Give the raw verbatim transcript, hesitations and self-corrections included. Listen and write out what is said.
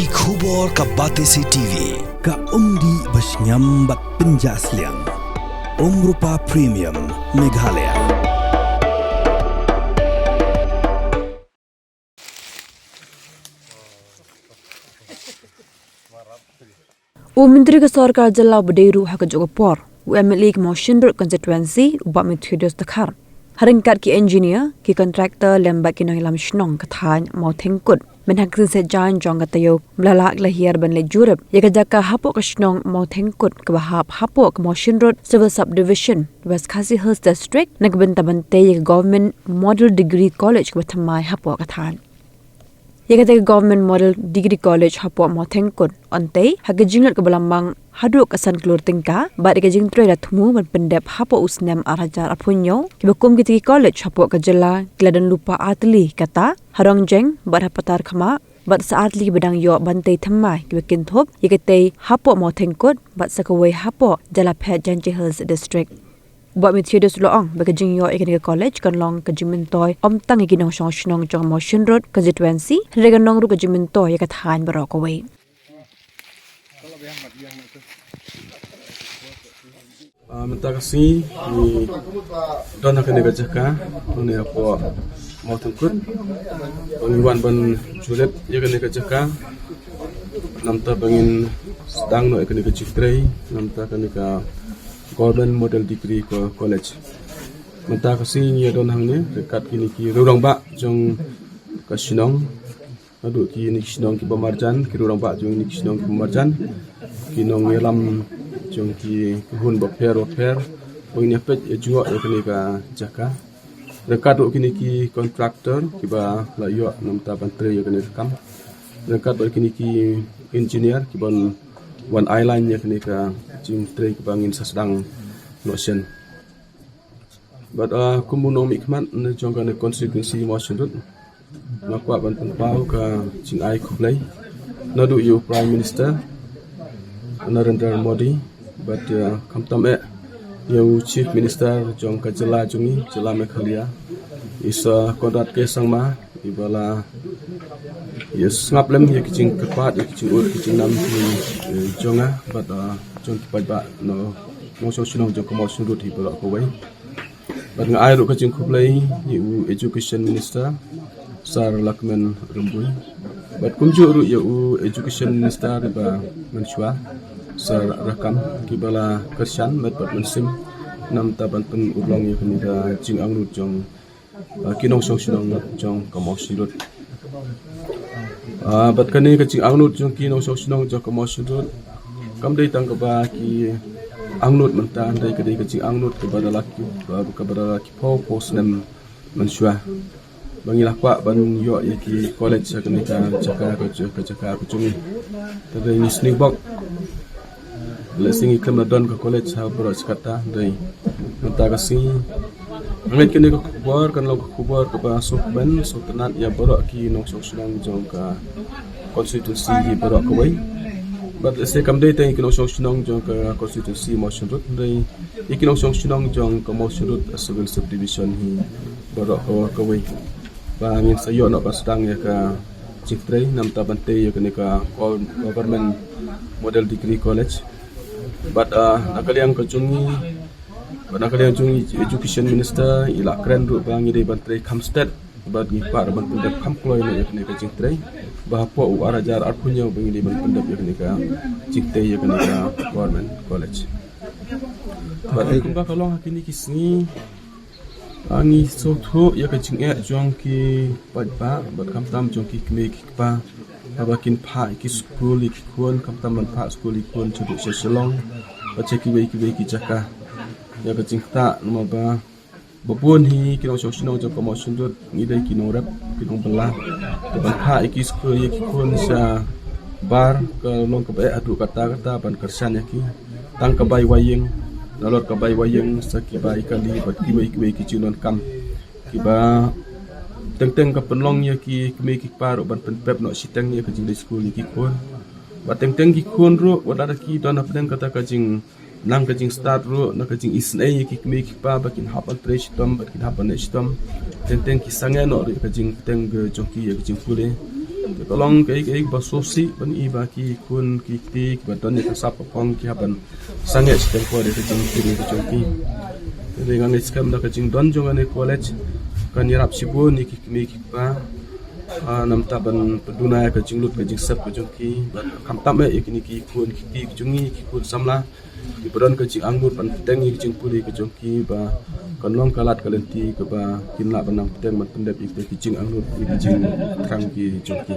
Ki khubor ka Batesi T V, ka umdih ba shngiam bad pynjah sliang. Umrupa Premium, Meghalaya. U Myntri ka Sorkar Jylla uba dei ruh ha kajuh ka por u M L A ka Mawshynrut Constituency, u Bah Methodius Dkhar, ha ryngkat ki engineer, ki contractor lem bad ki nongïalam shnong ka thaiñ Mawthengkut, mynta ka sngi Saitjaiñ jong ka taïew, ba la leh hiar ban leit jurip ïa ka jaka hapoh ka shnong Mawthengkut kaba hap hapoh ka Mawshynrut Civil Subdivision, West Khasi Hills District, na ka bynta ban tei ïa ka Government Model Degree College kaba thymmai hapoh ka thaiñ. Ïa kata ka Government Model Degree College hapoh Mawthengkut yn tei ha ka jinglut kaba la mang haduh ka san klur tyngka, bad ïa ka jingtrei la thmu ban pyndep hapoh u snem ar hajar arphew hynñiew. Kiba kum kita ki college hapoh ka jylla ki la don lypa artylli, kata ha Rongjeng bad ha Patarkhmah, bad sa artylli kiba dang ïoh ban tei thymmai, kiba kynthup ïa ka tei hapoh Mawthengkut bad sa kawei hapoh Jalaphet, Jaintia Hills District. U Bah Methodius u la ong ba ka jingïoh ïa kane ka college kan long ka jingmyntoi ym tang ïa ki nongshong shnong jong ka Mawshynrut Constituency, hynrei kan long ruh ka jingmyntoi ïa ka thaiñ baroh kawei. Ah, mynta ka sngi ngi don ha kane ka jaka, hangne hapoh Mawthengkut. Ngi wan ban jurip ïa kane ka jaka namar ba ngin sdang noh ïa kane ka jingtrei namar kane ka Government Model Degree Co-, College. Mynta ka sngi ngi ïa don hangne ryngkat kine ki rangbah jong ka shnong, naduh kine ki shnong kiba marjan, ki rangbah jong kine ki shnong kiba marjan, ki nongïalam jong ki khun bapher bapher, ba ngin ïa peit ïa jngoh ïa kane ka jaka. Ryngkat ruh kine ki contractor kiba la ïoh namar ban trei ïa kane ka kam. Ryngkat ruh kine ki engineer kiba wan ai lad ïa kane ka jingtrei kaba ngin sa sdang noh shen. Bad, ah, kum u nongmihkhmat na jong kane constituency Mawshynrut, nga kwah ban pynpaw ka jingai khublei naduh ïa u Prime Minister Narendra Modi, bad, ah, khamtam eh ïa u Chief Minister jong ka jylla jong ngi, jylla Meghalaya, i Sir Conrad K Sangma, iba la ïa sngap lem ïa ki jingkyrpad, ïa ki jingud, ki jingnam, eh, jong nga bad, ah, jong ki paidbah nongshong shnong jong ka Mawshynrut hi baroh kawei. Bad nga ai ruh ka jingkhublei ïa u Education Minister, Sir Lahkmen Rymbui, bad kumjuh ruh ïa u Education Minister ba mynshuwa, Sir Rakkam, kiba la kyrshan met bad mynsiem namar ban pynurlong ïa kane ka jingangnud jong, ah, ki nongshong shnong jong ka Mawshynrut. Ah, bad kane ka jingangnud jong ki nongshong shnong jong ka Mawshynrut kam dei tang kaba ki angnud mynta, hynrei ka dei ka jingangnud kaba da la ki, kaba da la ki phew phew snem mynshuwa ba ngi la kwah ban ïoh ïa ki college ha kane ka jaka, ka jaka, ka jaka ka jong ngi. Te dei ngi sngewbok lehse ngi khlem la don ka college ha baroh shi katta, hynrei mynta ka sngi nga ngeit kane ka khubor kan long ka khubor kaba sngewkmen sngewtynnat ïa baroh ki nongshong shnong jong ka constituency hi baroh kawei. Bad lehse kam dei tang ïa ki nongshong shnong jong ka constituency Mawshynrut, hynrei ïa ki nongshong shnong jong ka Mawshynrut Civil Subdivision hi baroh kawei, kawei. Ba ngin sa ïoh noh ban sdang ïa ka jingtrei namar ban tei ïa kane ka Gov-, Government Model Degree College. Bad, ah, na ka liang ka jong ngi, bad na ka liang jong ngi, Education Minister i la kren ruh ba ngi dei ban trei kham stet, bad ngi kwah ruh ban pyndep kham kloi na ïa kane ka jingtrei, ba hapoh u ar hajar arphew hynñiew ba ngi dei ban pyndep ïa kane ka jingtrei ïa kane ka Government College. Bad kumba ka long ha kine ki sngi, ah, ngi sngewthuh ïa ka jingeh jong ki paidbah bad khamtam jong ki kmie ki kpa, haba kin phah ïa ki skul ïa ki khun, khamtam ban phah skul ïa ki khun shaduh sha Shillong bad sha kiwei kiwei ki jaka. Ïa ka jingktah namar ba ba bun hi ki nongshong shnong jong ka Mawshynrut ngi dei ki nongrep, ki nongbylla. Te ban phah ïa ki skul ïa ki khun shabar ka long kaba eh haduh katta katta ban kyrshan ïa ki. Tang ka bai waying, nalor ka bai waying, sa ki bai kali bad kiwei kiwei ki jingdonkam kiba teng teng ka pynlong ïa ki kmie ki kpa ruh ban pynpep noh shiteng ïa ka jingdei skul ïa ki khun. Bad teng teng ki khun ruh wat lada ki don hapdeng kata ka jing nang ka jingstad ruh, na ka jingisynei ïa ki kmie ki kpa ba kin hap ban trei shitom bad kin hap ban neh shitom. Teng teng ki sangeh noh ruh ïa ka jingteng ka jong ki ïa ka jingpule. Ka long kaei kaei ba sngewsih ban i ba ki khun ki kti kiba don ïa ka sap ka pong ki hap ban sangeh shiteng por ïa ka jingkit ka jong ki. Te nga ngeit skhem da ka jingdon jong kane ka college kan ïarap shibun ïa ki kmie ki kpa. Ah, namar ban pynduna ïa ka jinglut ka jingsep ka jong ki, bad khamtam eh ïa kine ki khun ki kti ki jong ngi, ki khun samla kiba don ka jingangnud ban bteng ïa ka jingpule ka jong ki, ba kan long ka lad ka lynti kaba kin lah ban nang bteng ban pyndep ïa kita ki jingangnud, ïa ki jingthrang ki jong ki.